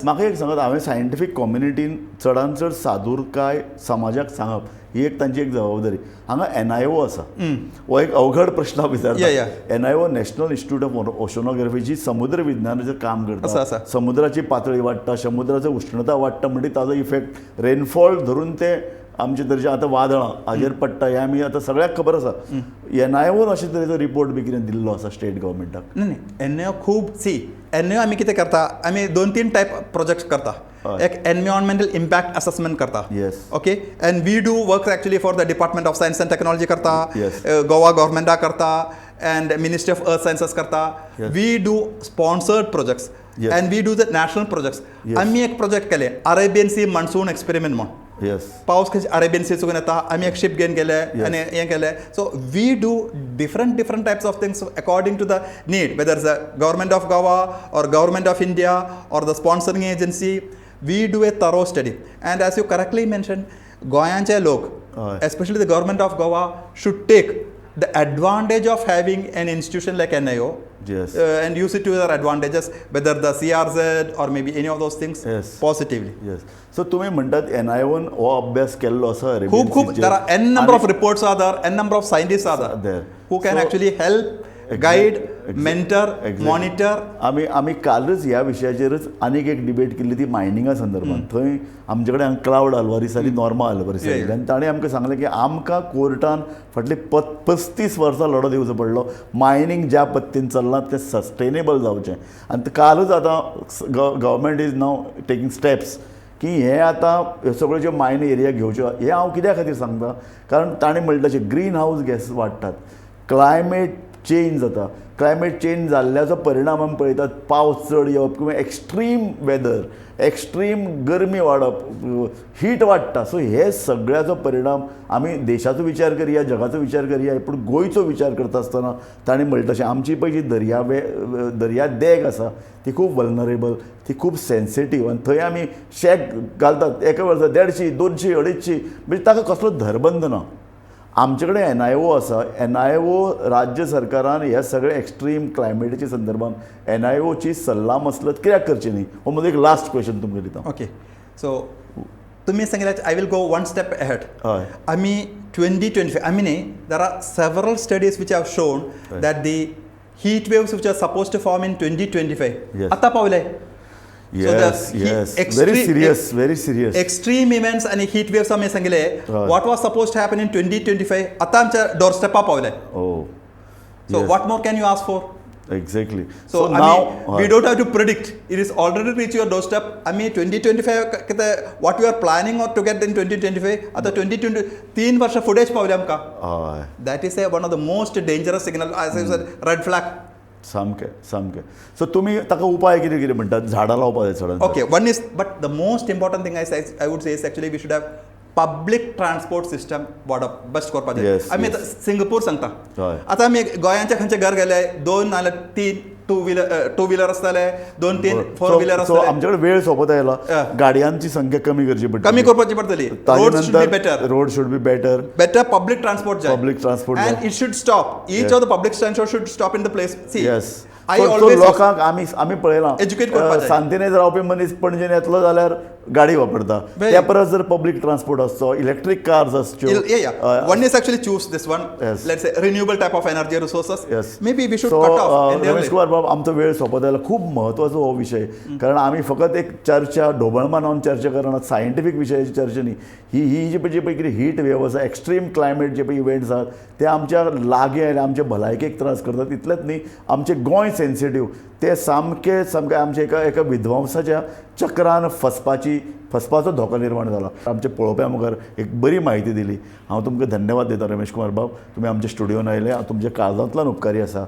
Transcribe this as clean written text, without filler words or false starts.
म्हाका एक सांगात, हांवें सायंटिफीक कम्युनिटीन चडान चड सादुरकाय समाजाक सांगप ही एक तांची एक जबाबदारी. हांगा एनआयओ आसा, हो एक अवघड प्रश्न हांव विचारता. NIO, national institute of oceanography, जी समुद्र विज्ञानाचेर काम आसा, करता. आसा. समुद्राची पातळी वाडटा, समुद्राची उश्णता वाडटा म्हणटी ताजो इफेक्ट रेनफॉल धरून ते आमचे तरेचे आतां वादळां हाजेर पडटा, हें आमी आतां सगळ्याक खबर आसा. एनआयओन अशे तरेचो रिपोर्ट बी कितें दिल्लो आसा स्टेट गव्हर्मेंटाक? न्ही, एनआयओ खूब, सी, एनआयओ आमी कितें करता, आमी दोन तीन टायप प्रोजेक्ट्स करता. एक एनवायरमेंटल इम्पॅक्ट असॅसमेंट करता. Okay, and we do work actually for the Department of Science and Technology करता, गोवा गव्हर्मेंटा करता and Ministry of Earth Sciences करता. We do sponsored projects and we do the national projects. आमी एक project केले, Arabian C monsoon experiment म्हूण. पावस खंय Arabian C चुकून येता, आमी एक शिप घेवन गेले आनी हें केलें. So we do different different types of things according to the need, whether is a Government of Goa or Government of India or the sponsoring agency. We do a thorough study, and as you correctly mention, गोंयांचे लोक, especially the Government of Goa, should take the advantage of having an institution like NIO and use it to their advantages, whether the CRZ or maybe any of those things positively. Yes, so तुमी म्हणटात एनआयओन हो अभ्यास केल्लो आसा Arabian खूब खूब. Sea there are n number of चेर. Reports are there, n number of scientists are there, there. Who can So- actually help, guide, mentor, monitor. आमी कालच ह्या विशयाचेरच आनीक एक डिबेट केल्ली ती मायनिंगा संदर्भात. थंय आमचे कडेन क्लावड अल्वारीस आनी नॉर्मा अल्वारीस आयिल्ले आनी ताणें आमकां सांगलें की आमकां कोर्टान फाटली 35 वर्सां लढो दिवचो पडलो, मायनींग ज्या पद्दतीन चल्लां तें सस्टेनेबल जावचें. आनी कालच आतां government is now taking steps की हे आतां ह्यो सगळ्यो ज्यो मायन एरिया घेवच्यो. हें हांव कित्या खातीर सांगता, कारण ताणें म्हणलें तशें ग्रीन हावज गॅस वाडटात, क्लायमेट चेंज जाता. क्लायमेट चेंज जाल्ल्याचो परिणाम आमी पळयतात, पावस चड येवप किंवा एक्स्ट्रीम वेदर, एक्स्ट्रीम गरमी वाडप, हीट वाडटा. सो हे सगळ्याचो परिणाम, आमी देशाचो विचार करया, जगाचो विचार करया, पूण गोंयचो विचार करता आसतना ताणें म्हणलें तशें आमची पळय जी दर्या देग आसा ती खूब वल्नरेबल, ती खूब सेन्सिटीव आनी थंय आमी शॅक घालतात एका वर्सा 150, 200, 250, म्हणजे ताका कसलो धरबंद ना. आमचे कडेन एनआयओ आसा. एनआयओ राज्य सरकारान ह्या सगळे एक्स्ट्रीम क्लायमेटीच्या संदर्भात एनआयओची सल्ला मसलत कित्याक करची न्ही, हो म्हजो एक लास्ट क्वेश्चन तुमकां दिता. ओके, सो तुम्ही सांगितलं, I will go one step ahead. आमी 2025, I mean, there are several studies which have shown that the heat waves which are supposed to form in 2025 आता पावले. So the Yes, very serious, very serious. Extreme events आणि heat waves आमी सांगितले, what was supposed to happen in 2025 आता आमच्या door स्टेपा पावले. So what more can you ask for? Exactly. So, I mean, we don't have to predict. It is already reached your doorstep. I mean, 2025, कितें, what we are planning or to get in 2025, आता 2020, 3 वर्ष फुडेच पावले आमकां. That is a one of the most dangerous signal, as I said, red flag. सामकें सामकें. So तुमी ताका उपाय कितें कितें म्हणटात? झाडां लावपाक जाय चडान चड. Okay, one is, but the most important thing I would say is actually we should have public transport system वाडप बेस्ट करपाचें. आमी आतां सिंगापूर सांगता. आतां आमी गोंयांच्या खंयच्या घर गेले, दोन नाल्यार तीन टू व्हिलर आसतले, दोन तीन फोर व्हिलर सो आसतले. आमचे कडेन वेळ सोंपत आयला. गाडयांची संख्या कमी करची पडटली. कमी करपाची पडटली. Road should be better. Road should be better. Better public transport जाय. Public transport and जाय. It should stop, each of the public transport should stop in the place, see. I always लोकांक आमी पळयलां, Educate करपाक जाय. सांतिनेज रावपी मनीस पणजेन येतलो जाल्यार गाडी वापरता. त्या परस जर पब्लीक ट्रान्सपोर्ट आसचो, इलेक्ट्रीक कार्स आसच्यो. Yeah. One is actually choose this one. Let's say renewable type of energy resources. Maybe we should so cut off entirely. Ramesh Kumar बाब, आमचो वेळ सोंपत आयला. खूब म्हत्वाचो हो विशय, कारण आमी फकत एक चर्चा ढोबळमानान चर्चा करना, सायंटिफीक विशयाची चर्चा न्ही ही. ही जी पळय कितें हीट वेव आसा, एक्स्ट्रीम क्लायमेट जे पळय इव्हेंट्स आहात, ते आमच्या लागीं आयले आमचे भलायकेक त्रास करतात. इतलेंच न्ही, आमचें गोंय सेन्सिटीव, ते सामकें सामकें आमच्या एका विध्वंसाच्या चक्रान फसपाचो धोको निर्माण जाला. आमच्या पळोवप्या मुखार एक बरी म्हायती दिली. हांव तुमकां धन्यवाद दिता, रमेश कुमार बाब, तुमी आमच्या स्टुडियोन आयले. हांव तुमच्या काळजांतल्यान उपकारी आसा.